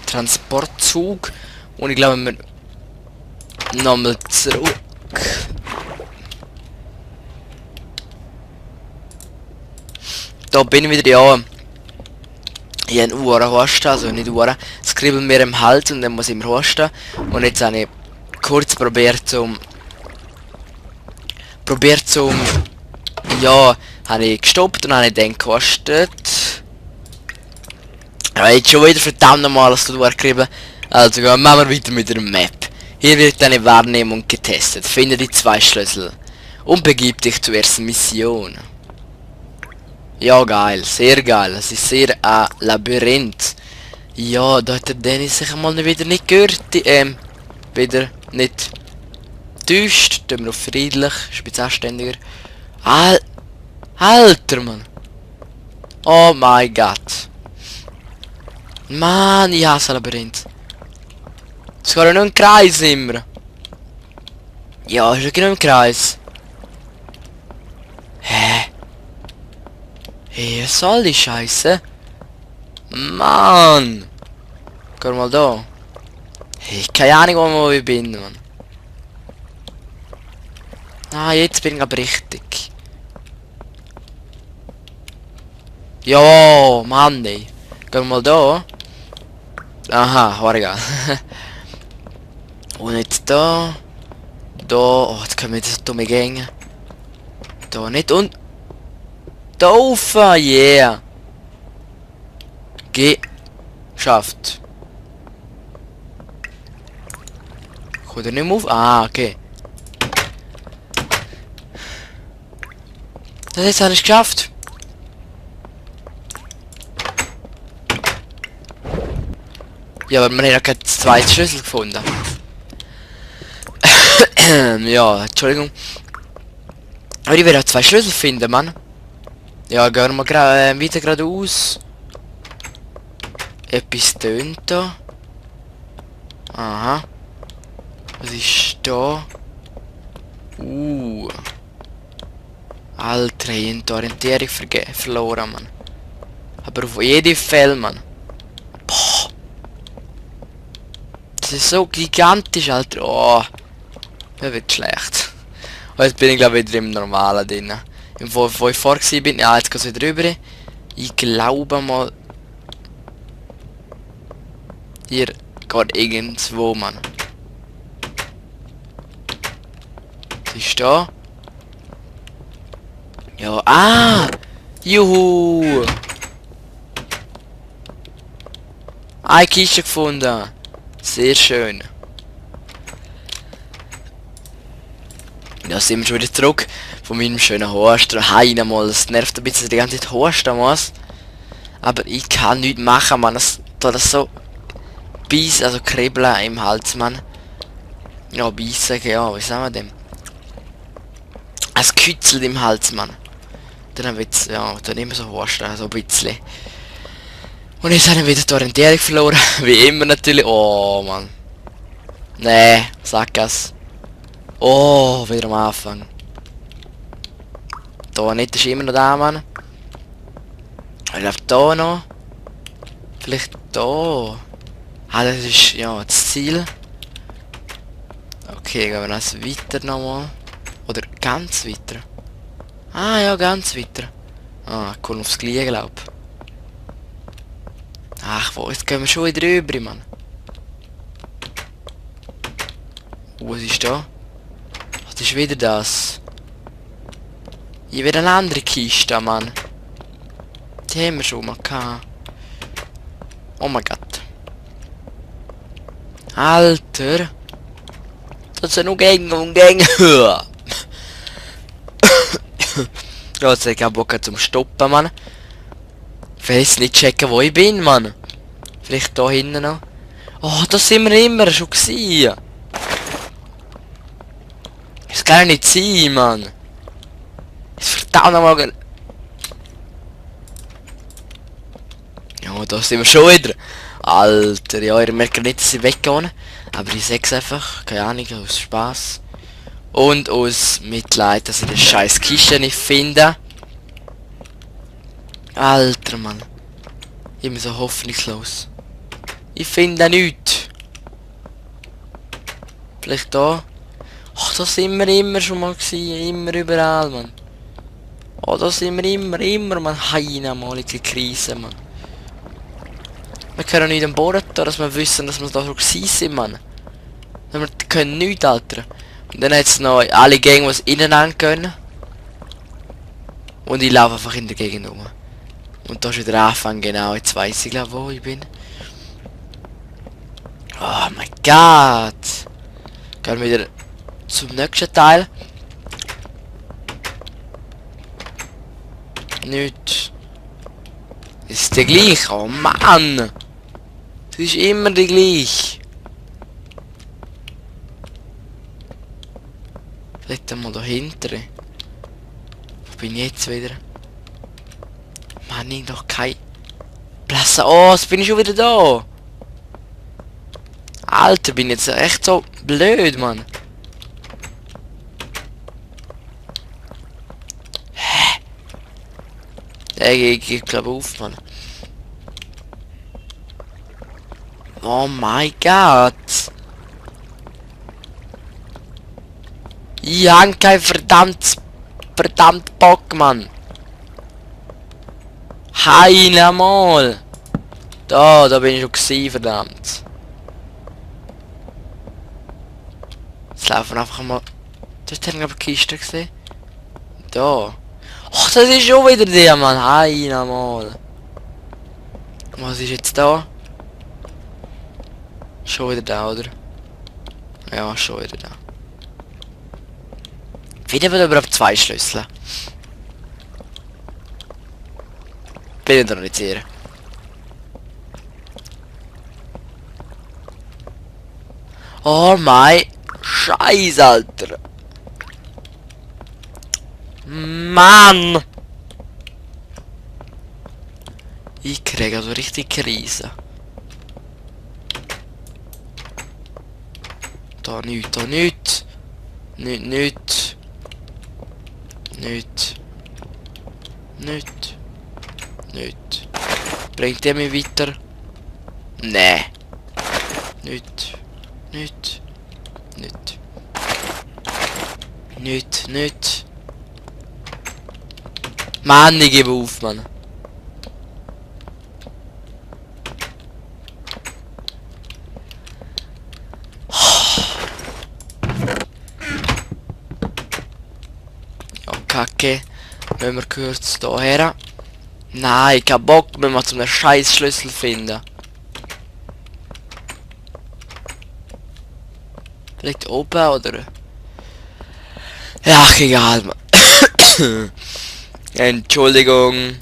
Transportzug. Und ich glaube, wir nochmal zurück. Da bin ich wieder, ja. Ich habe einen Husten, also nicht Uhren. Es kribbelt mir im Hals und dann muss ich immer husten. Und jetzt habe ich kurz probiert ja, habe ich gestoppt und habe ich dann gehostet. Ja, jetzt schon wieder verdammt nochmal das kribbeln. Also gehen wir weiter mit der Map. Hier wird eine Wahrnehmung getestet. Finde die 2 Schlüssel. Und begib dich zur ersten Mission. Ja, geil. Sehr geil. Es ist sehr ein Labyrinth. Ja, da hat der Dennis sich mal wieder nicht gehört. Wieder nicht täuscht. Tun wir auf friedlich. Spitzanständiger. Alter, Mann. Oh mein Gott. Mann, ich hasse Labyrinth. Es geht ja nur im Kreis immer. Ja, ist ja genau im Kreis. Hä? Hey, was soll die Scheiße? Mann! Geh mal da. Hey, keine Ahnung, wo ich bin, Mann. Ah, jetzt bin ich aber richtig. Ja, Mann, ey. Geh mal da. Aha, war egal. Und jetzt da. Da. Oh, jetzt können wir das dumme Gänge. Da nicht und. Da rauf, yeah. Geschafft. Kommt er nicht mehr auf? Ah, okay. Das jetzt habe ich geschafft. Ja, aber wir haben ja keinen zweiten Schlüssel gefunden. Ja, Entschuldigung. Aber ich werde auch 2 Schlüssel finden, Mann. Ja, gehen wir weiter geradeaus. Etwas tönt da. Aha. Was ist da? Alter, ich habe die Orientierung verloren, Mann. Aber auf jeden Fall, Mann. Boah. Das ist so gigantisch, Alter. Oh. Das wird schlecht. Und jetzt bin ich glaube wieder im Normalen drin. Wo ich vor bin, ja, jetzt geht es wieder rüber. Ich glaube mal. Hier geht irgendwo, Mann. Was ist da? Ja, ah! Juhu! Eine Kiste gefunden. Sehr schön. Ja, sind wir schon wieder zurück von meinem schönen Husten. Heine mal, es nervt ein bisschen, die ganze Zeit husten muss. Aber ich kann nichts machen, man. Das so beißen, also kribbeln im Hals, man. Ja, beißen, ja, wie sagen wir dem? Es kützelt im Hals, man. Dann wird's, ja, dann immer so husten, so ein bisschen. Und jetzt haben wir wieder die Orientierung verloren, wie immer natürlich. Oh, man. Nee, sag es. Oh, wieder am Anfang. Da nicht, ist immer noch da, Mann. Ich glaube da noch. Vielleicht da. Ah, das ist ja das Ziel. Okay, gehen wir noch weiter nochmal. Oder ganz weiter. Ah ja, ganz weiter. Ah, cool aufs Gleiche, glaub. Ach, wo, jetzt gehen wir schon wieder rüber, Mann. Was ist da? Das ist wieder das. Hier wieder eine andere Kiste, Mann. Die haben wir schon mal gehabt. Oh mein Gott. Alter. Das sind nur Gänge und Gänge. Ja, jetzt habe ich keinen Bock zum Stoppen, Mann. Ich will jetzt nicht checken, wo ich bin, Mann. Vielleicht da hinten noch. Oh, das sind wir immer schon gewesen. Das kann ja nicht sein, Mann. Das verdammt nochmal. Ja, da sind wir schon wieder. Alter, ja, ihr merkt nicht, dass ich weggehe. Aber ich sag's einfach, keine Ahnung, aus Spaß. Und aus Mitleid, dass ich den scheiß Kiste nicht finde. Alter, Mann. Immer so hoffnungslos. Ich finde nichts. Vielleicht da. Ach, da sind wir immer schon mal gewesen. Immer überall, Mann. Oh, da sind wir immer, man. Heine mal in die Krise, man. Wir können nicht am Boden da, dass wir wissen, dass wir da schon gewesen sind, man. Wir können nichts, Alter. Und dann hat es noch alle Gänge, die innen angehen. Und ich laufe einfach in der Gegend rum. Und da ist wieder Anfang, genau. Jetzt weiss ich, glaube wo ich bin. Oh mein Gott. Gehen wir wieder zum nächsten Teil. Nicht. Ist der gleich? Oh Mann! Du bist immer der gleich. Vielleicht einmal da hinten. Wo bin ich jetzt wieder? Mann, ich noch kein Platz. Oh, jetzt bin ich schon wieder da. Alter, bin jetzt echt so blöd, Mann. Hä? Ich glaube auf, Mann. Oh mein Gott. Ich hab kein verdammt Bock, Mann. Heile mal. Da bin ich schon gewesen, verdammt. Jetzt laufen einfach mal. Dort haben wir eine Kiste gesehen. Da. Ach, das ist schon wieder der, Mann. Heile mal. Was ist jetzt da? Schon wieder da, oder? Ja, schon wieder da. Wieder wird aber auf 2 Schlüssel. Bin ich noch nicht sicher. Oh mein Scheiß, Alter. Mann! Ich kriege also richtig Krise. Da nichts, da nichts. Nichts. Nichts. Nichts. Nichts. Bringt der mich weiter? Nee. Nichts. Nichts. Nichts. Nichts. Nichts. Mann, ich gebe auf, Mann. Ja, Kacke. Wenn wir kurz da her. Nein, ich hab Bock, wenn wir zum einen scheiß Schlüssel finden. Vielleicht oben, oder? Ja, egal, Mann. Entschuldigung.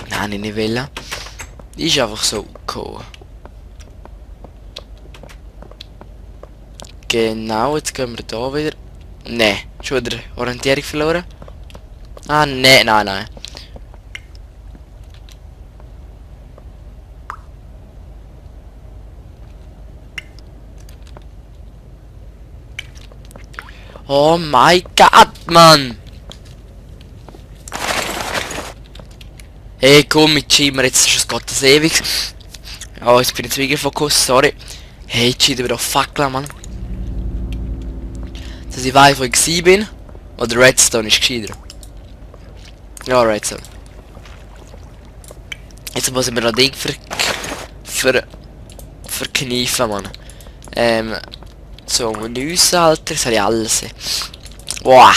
Nein, ich nicht will. Ist einfach so gekommen. Genau, jetzt gehen wir da wieder. Ne, schon wieder Orientierung verloren. Ah, ne, nein. Oh mein Gott, Mann! Hey, komm mit Schimmer, jetzt ist es Gottes ewig. Oh, jetzt bin ich wieder Fokus, sorry. Hey, jetzt schieben wir doch Fackeln, Mann. Dass ich weiß, wo ich gewesen bin. Oder Redstone ist gescheiter. Ja, Redstone. Jetzt muss ich mir noch Ding verkneifen, Mann. So, Nüsse, Alter, das habe ich alles. Boah!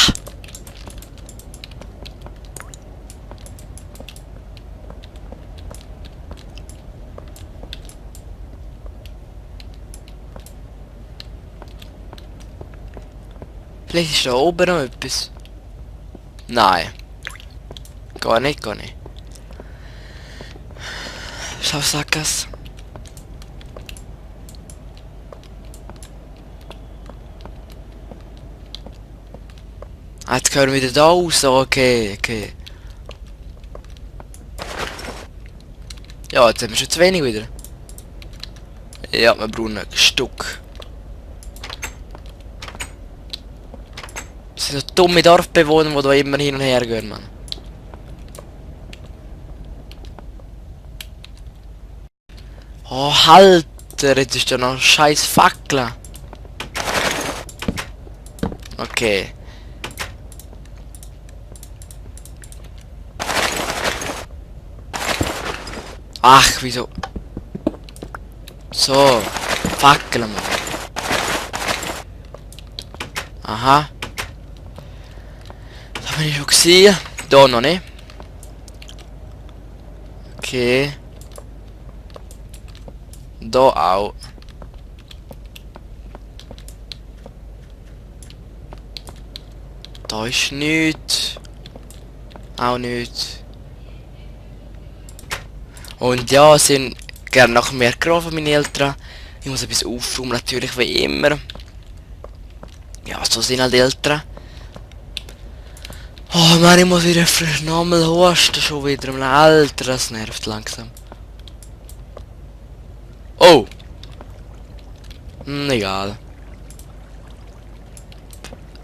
Vielleicht ist da oben noch etwas. Nein. Gar nicht. Schau, sag es. Ah, jetzt gehören wir wieder da raus. Okay. Ja, jetzt haben wir schon zu wenig wieder. Ja, wir brauchen ein Stück. Das sind so dumme Dorfbewohner, die da immer hin und her gehen, Mann. Oh, Alter, jetzt ist da noch ein scheiß Fackel. Okay. Ach, wieso? So, Fackeln, Mann. Aha. Da bin ich schon gesehen. Da noch nicht. Okay. Da auch. Da ist nichts. Auch nichts. Und ja, sind gerne nach mehr gerufen, meine Eltern. Ich muss ein bisschen aufräumen, natürlich wie immer. Ja, so sind halt Eltern. Oh Mann, ich muss wieder nochmal husten, schon wieder. Alter, das nervt langsam. Oh! Egal.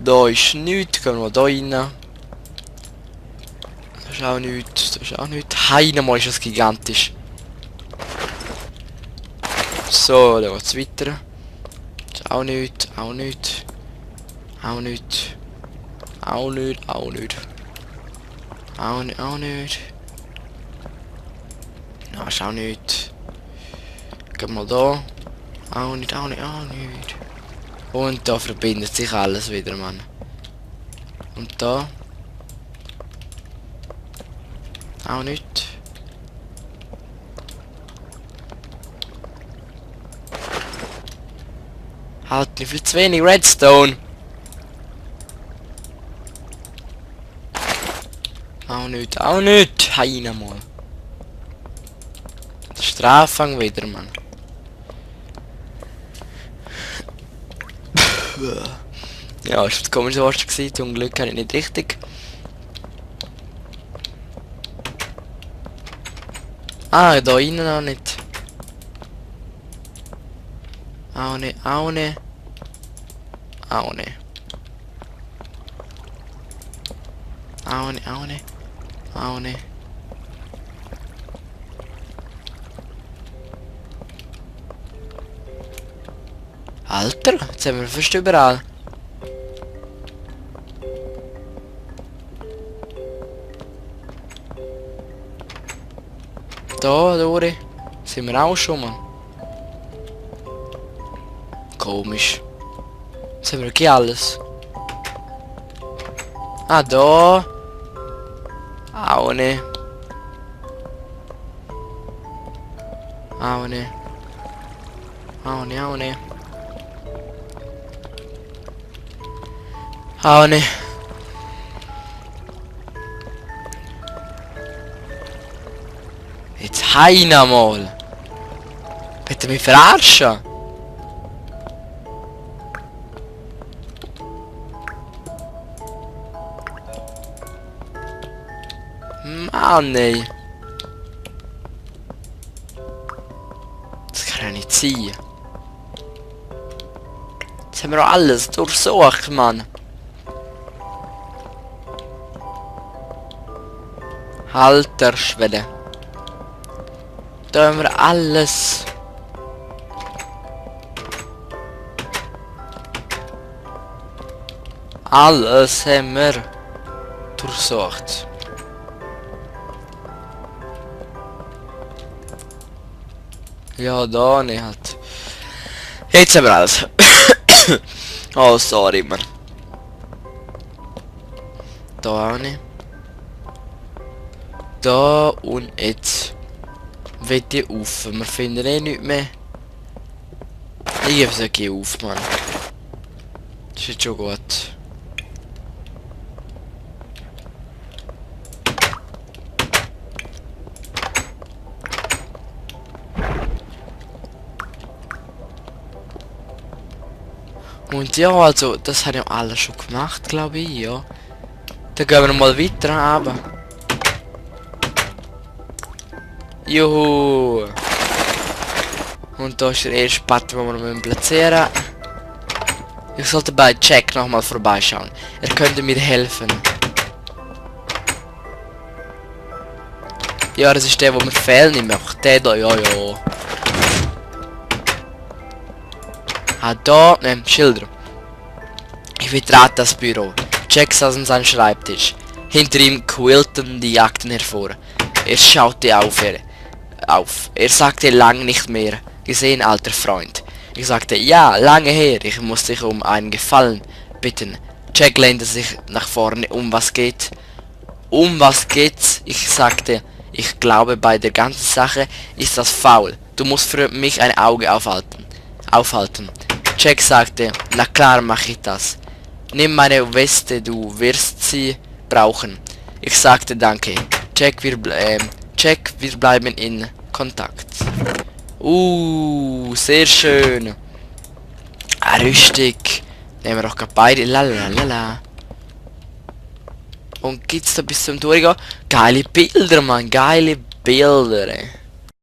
Da ist nichts, gehen wir da rein. Das ist auch nichts, das ist auch nichts. Heinemal ist das gigantisch. So, dann geht's weiter. Das ist auch nichts, auch nichts. Auch nichts. Auch nicht, auch nicht. Auch nicht, auch nicht. Ja, ist auch nicht. Gehen wir da. Auch nicht, auch nicht, auch nicht. Und da verbindet sich alles wieder, Mann. Und da. Auch nicht. Halt nicht viel zu wenig Redstone. Auch nicht, auch nicht. Heine mal. Der Straffang wieder, Mann. Ja, ist das komische Wort gewesen. Zum Glück habe ich nicht richtig. Ah, da innen auch nicht. Auch nicht, auch nicht. Auch nicht. Auch nicht, auch nicht. Auch nicht. Alter, jetzt haben wir fast überall. Da, Dori. Sind wir auch schon, Mann. Komisch. Jetzt haben wir wirklich alles. Ah, da. Auch nicht. Auch nicht. Auch nicht, auch nicht. Auch nicht. Jetzt heina mal. Bitte mich verarschen. Mann, ey. Das kann ja nicht sein. Jetzt haben wir doch alles durchsucht, Mann. Halter Schwelle. Da haben wir alles. Alles haben wir durchsucht. Ja, da nicht halt. Jetzt haben wir alles. Oh, sorry, Mann. Da auch nicht. Da und jetzt. Wird die auf. Wir finden eh nichts mehr. Ich gebe es okay auf, Mann. Das ist jetzt schon gut. Und ja, also, das habe ich alles schon gemacht, glaube ich, ja. Dann gehen wir mal weiter, aber. Juhu! Und da ist der erste Button, den wir platzieren müssen. Ich sollte bei Jack nochmal vorbeischauen. Er könnte mir helfen. Ja, das ist der, wo mir fehlen. Ich möchte den da, ja, ja. da, ne, Schilder. Ich betrete das Büro. Jack saß an seinem Schreibtisch. Hinter ihm quillten die Akten hervor. Er schaute auf. Er sagte lang nicht mehr. Gesehen, alter Freund. Ich sagte, ja, lange her. Ich muss dich um einen Gefallen bitten. Jack lehnte sich nach vorne. Um was geht? Um was geht's? Ich sagte, ich glaube, bei der ganzen Sache ist das faul. Du musst für mich ein Auge aufhalten. Jack sagte, na klar mache ich das. Nimm meine Weste, du wirst sie brauchen. Ich sagte danke. Jack, wir bleiben in Kontakt. Sehr schön. Richtig. Nehmen wir doch gerade beide. Lalalala. Und geht's da bis zum Durchgehen? Geile Bilder, Mann. Geile Bilder, ey.